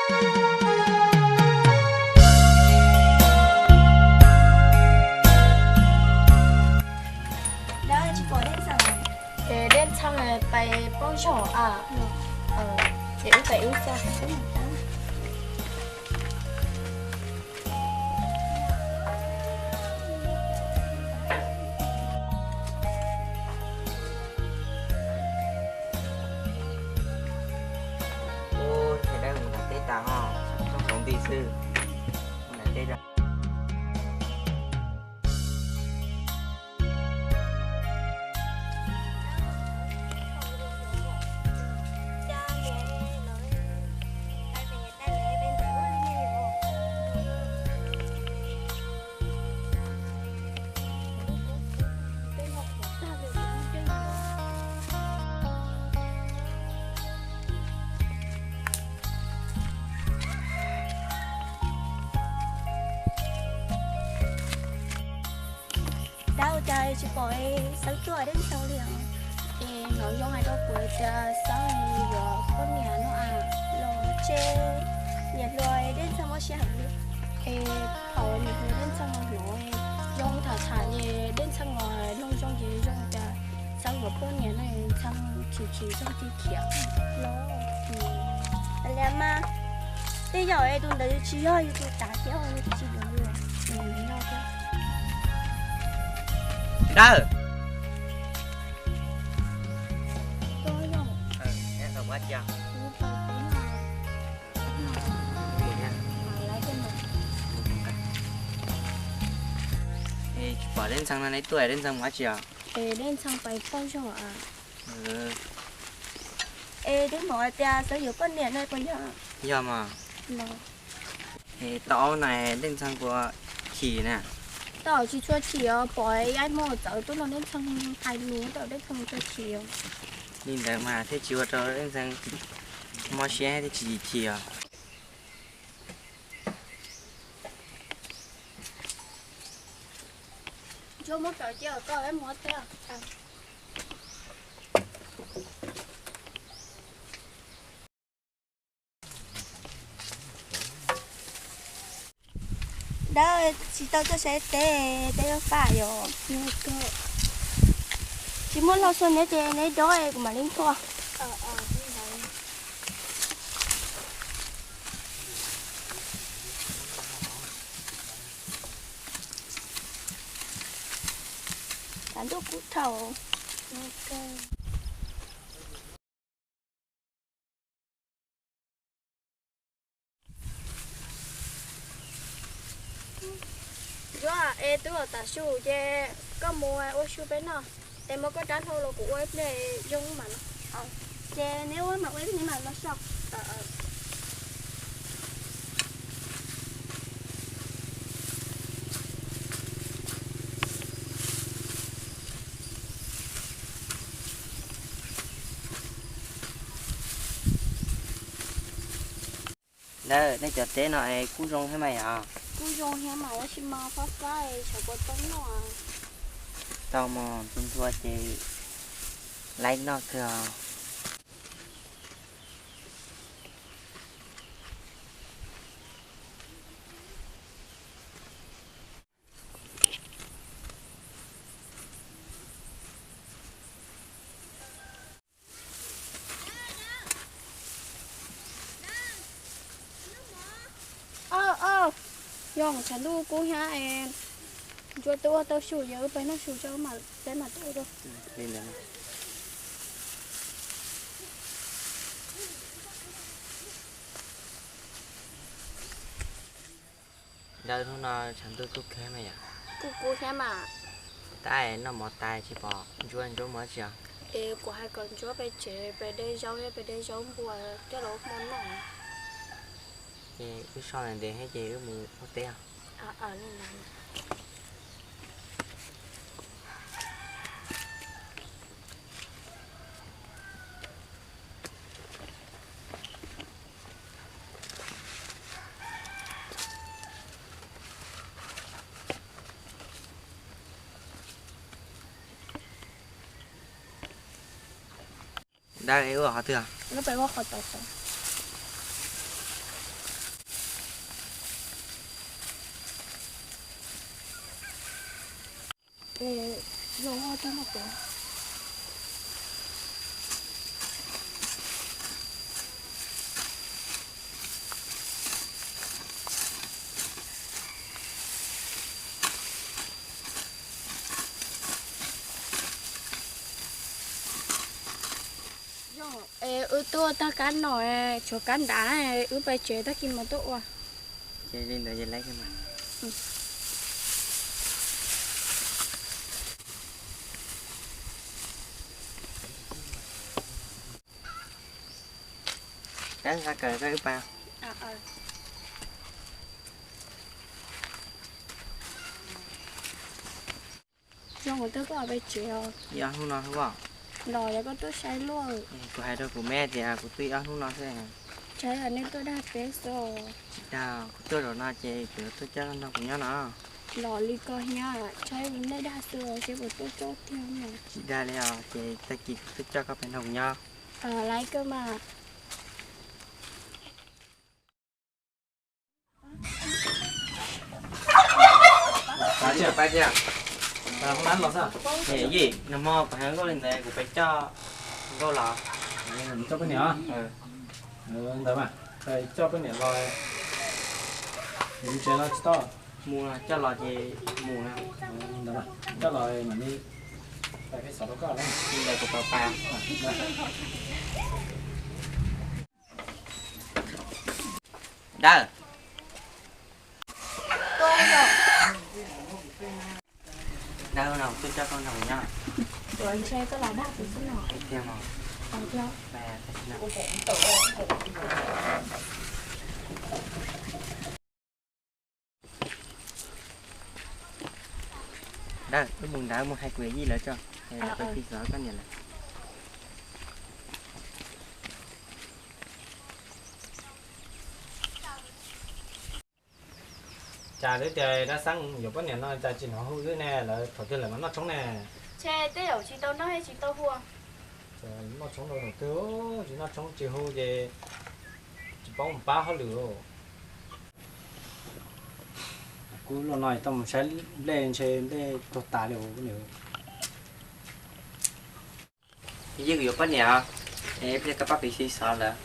Dab tsis pom Dej Ntxhee. Ces Dej Ntxhee pais pauj zog a. Ces wb pais wb txog. Ub, thaj dawb mus nram teb tas ho, txog tsaus nti xwb. Mus nram teb. Dab, ua cas tsis pom Xeeb tuaj Dej Ntxhee li os? Es hnov zoo hais rau kuv tias Xeeb yuav poj niam no a, los ntshe niam hluas Dej Ntxhee mob siab heev li. Es thaum niam hluas Dej Ntxhee los hnov zoo tham tham es Dej Ntxhee los mloog zoo ces zoo tias Xeeb yuav poj niam no, Ntxhee chim chim Ntxhee cia khiav los. Li mas, tej zaum es tus ntawd tsis yog yus tus tav thiab, tsis yog yus. Dawb. Es tsis pom Dej Ntxhee no, neb tuaj Dej Ntxhee mus dab tsi os? Es Dej Ntxhee pais pauj zog a. Es twb hnov tias Xeeb yuav poj niam no puas yog? Yog mas. Es tau ob no Dej Ntxhee puas chim na? Tau tsis tshua chim os, pom yav hmo txawm tuaj nrog Dej Ntxhee hais lus, tau Dej Ntxhee tsis chim os. Li ntawd mas thiaj tsis ua rau Dej Ntxhee mob siab thiab tsis chim os. Ntsuab muab cov cia kom koj muab thiab. Dawb, tsis tau tuaj saib teb, teb yuav faj yom. Tsis muaj hlau xua neb ces neb dob es kuv mam li tuaj. Tshav ntuj kub dhau. Ntsuab, es twb los tav su ces koj mus ua su peb noj, es muab koj rab hlau los kuv ua ib pliag zoo mam noj. Ces neb ua mam ua ib pliag mam noj so. Dawb, nej cov teb no es kub zoo thiab mas yom? Kub zoo thiab mas, tab sis mas fab fab es xyov puas tau noj. Tau mog, ntu nthua ces laib noj kawg os. Yog tshav ntuj kub thiab es, Ntsuab twb ua tau su, yog wb peb noj su tso peb mam tuaj ua dua. Dawb, hnub no tshav ntuj kub kawg mas yom? Kub kub thiab mas. Tab noj mov tas tsis pom Ntsuab, Ntsuab mus dab tsi os? Es kuv hais kom Ntsuab pem tsev pem de zaub thiab pem de zaub npua coj los ua hmo noj. Ces wb so ntev ntev thiab ces wb mus ua teb os. Dawb, wb ua qhov twg? Wb pem ua qhov tod xwb. Zoo ua tau no kuv. Zoo, es wb tuaj tag kab no, tshuav kab nrad, wb pais tsev tag kis mas tuaj ua. Ces li ntawd ces laiv kiag mas. Kab nqa kawm koj wb pais. Zoo, kuv tuaj koj pais tsev os. Ib ob hnub no xwb os. Los yog koj tuaj saib luaj. Kuv hais rau kuv me tias kuv tuaj ib ob hnub no xwb. Tshaib nej tuaj dag peb xwb. Tsis dag, kuv tuaj zaum no ces kuv yuav tuaj coj koj nrog kuv nyob no. Los li ko hnyav, tshaib nej dag xwb seb puas tuaj coj tiag no. Tsis dag li os, ces tag kis kuv tuaj coj koj pais nrog kuv nyob. Laiv kawg mas. Yij, nag hmo kuv hais nkauj li ntawd kuv pais coj nkauj los. Coj poj niam os? Ntawd mas, coj poj niam los, mus tsev los tsis tau. Mus, coj los ces mus na. Ntawd mas, coj los mam li pais pem xov rau koj na. Li ntawd kuv pais pais. Dawb. Dawb no, kuv tuaj coj koj nrog kuv nyob. Ua ntshe koj los dag kuv xwb no. Tiag mas. Dawb, wb mus ntawd mus hais kuv yij lawv tso, es lawv pais fi xov koj niam lawm. Cas twb tias dab xeeb yuav poj niam no cas tsis hnov hu wb ne, lawv thaum twg lawm mas noj tshoob ne? Ntshe tej zaum tsis tau noj thiab tsis tau hu. Noj tshoob rau thaum twg, tsis noj tshoob tsis hu ces tsis paub mus pab hauj lwm. Kuv los no tau mus saib nplej ntshe nplej tuag tas li os. Yij, kuv yuav poj niam os, es pliag koj pab kuv fi xov lawm.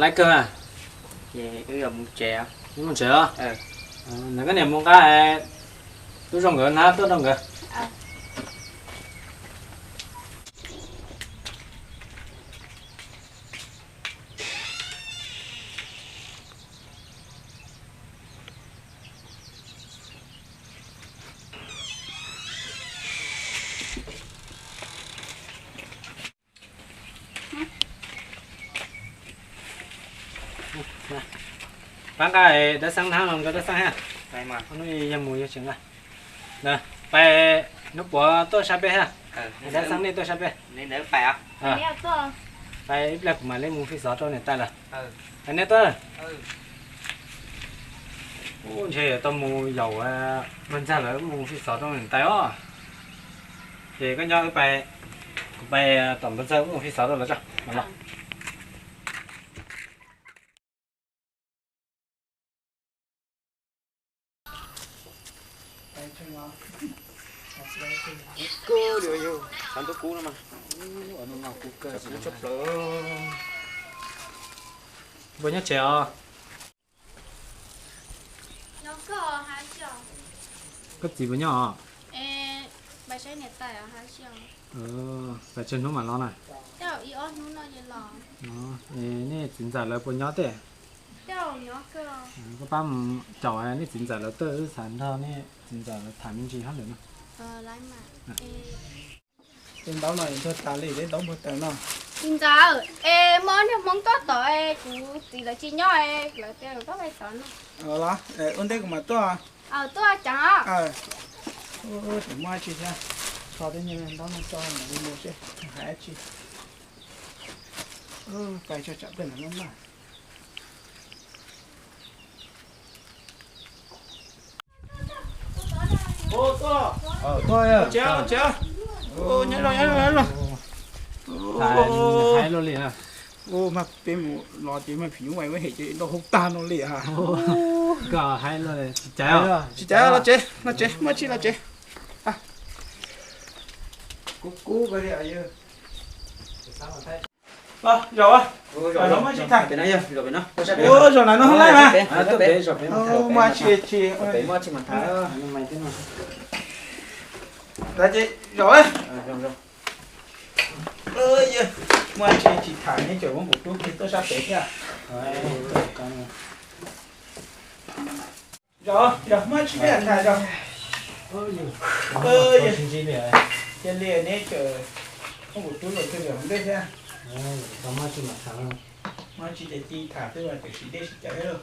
Laiv kawg. Ces wb yuav mus tsev. Wb mus tsev os? Ntawd koj niam mus nqa tub zoo nkawd hnab tuaj rau nkawd. Pab nqa dab xeeb hnab los rau dab xeeb thiab. Hnub yog mus yog tsis nqa. Pais, hnub puav tuaj sab peb thiab. Dab xeeb nej tuaj sab peb. Pais ib pliag kuv mam li mus fi xov rau niam tais lawm. Pais nej tuaj. Ub, ntshe yuav tau mus yaum Npawg Ntxawg lawv mus fi xov rau niam tais os. Ces koj nyob wb pais, kuv pais tom Npawg Ntxawg mus fi xov rau lawv tso mam los. Puas nyob tsev os? Koj txiv puas nyob os? Pais tsawg hnub mam los na? Nej txiv ntxawm lawv puas nyob tej? Koj pab mus caum nej txiv ntxawm lawv tuaj, wb xav nrog nej txiv ntxawm lawv tham me ntsis hauj lwm no. Tus ntaub no ntuag tas li, ntaub npua taws no. Txiv ntxawm, es muaj niag Hmoob tuaj tod, kuv txiv lawv tsis nyob, lawv tias koj pais tod no. Los, ua ntej kuv mam tuaj. Tuaj cas. Tseem muaj dab tsi thiab, kho tej niag ntaub no tso mam li mus seb hais dab tsi. Pais tso tsam pem no na. Tuaj, tuaj, nyob zoo, nyob zoo. Mas peb mus los ces mas phim nyuj vais ua hem ces nrau hauv tag no li ha. Koj hais los tsis caiv, tsis caiv, los tsev, los tsev, muaj dab tsi los tsev. Kub kub li yawg. Los zaum, zaum no muaj tsis tham. Ua zaum no no laij mas. Muaj tsis tham. Muaj tsis tham ne, cov Hmoob Pus Rub kiag tuaj sab pem thiab. Zaum, zaum muaj tsis tham zaum. Cia li neb cov Hmoob Pus Rub los twg zaum ntej thiab. Muaj tsis tham xwb mas tiam sis dej sib cawv thiab lauj.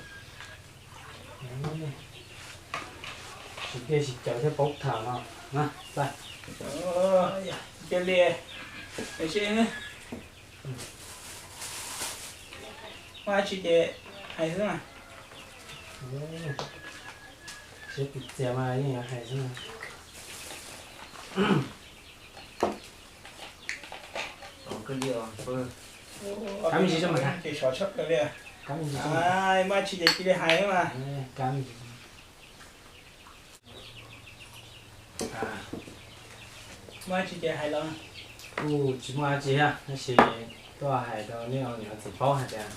Sib dej sib cawv thiab paub tham no. Cia li, muaj tsis ces hais xwb mas. Siab txias mas yeej yuav hais xwb. Kab me ntsis, muaj tsis ces cia li hais mas. Muaj tsis ces hais los. Kuj tsis muaj dab tsi thiab, tab sis tuaj hais rau nej niam txiv paub hais tias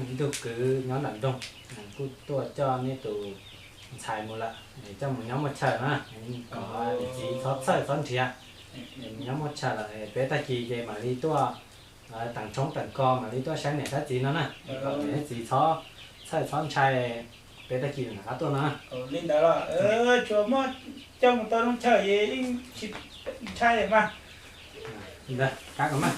ib tug kwv nyob nram nroog kuj tuaj coj neb tus ntxhais mus lawm, coj mus nyob muaj chaw na, kom niam txiv txhob txhawj txhob nrhiav. Nyob muaj chaw lawm, peb tag kis ces mam li tuaj teem tshoob teem kos, mam li tuaj saib niam saib txiv no na, kom niam txiv txhob txhawj txhob ntshai, peb tag kis rov qab tuaj no. Li ntawd los tsuas muab coj mus tau zoo chaw yeej tsis ntshai mas. Ntawd kab kom mas.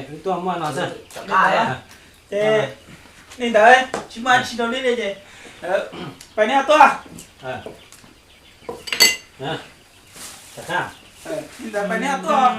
Wb tuaj muaj no xwb. Ces li ntawd tsis muaj tsis rau li li ces pais neb tuaj. Li ntawd pais neb tuaj.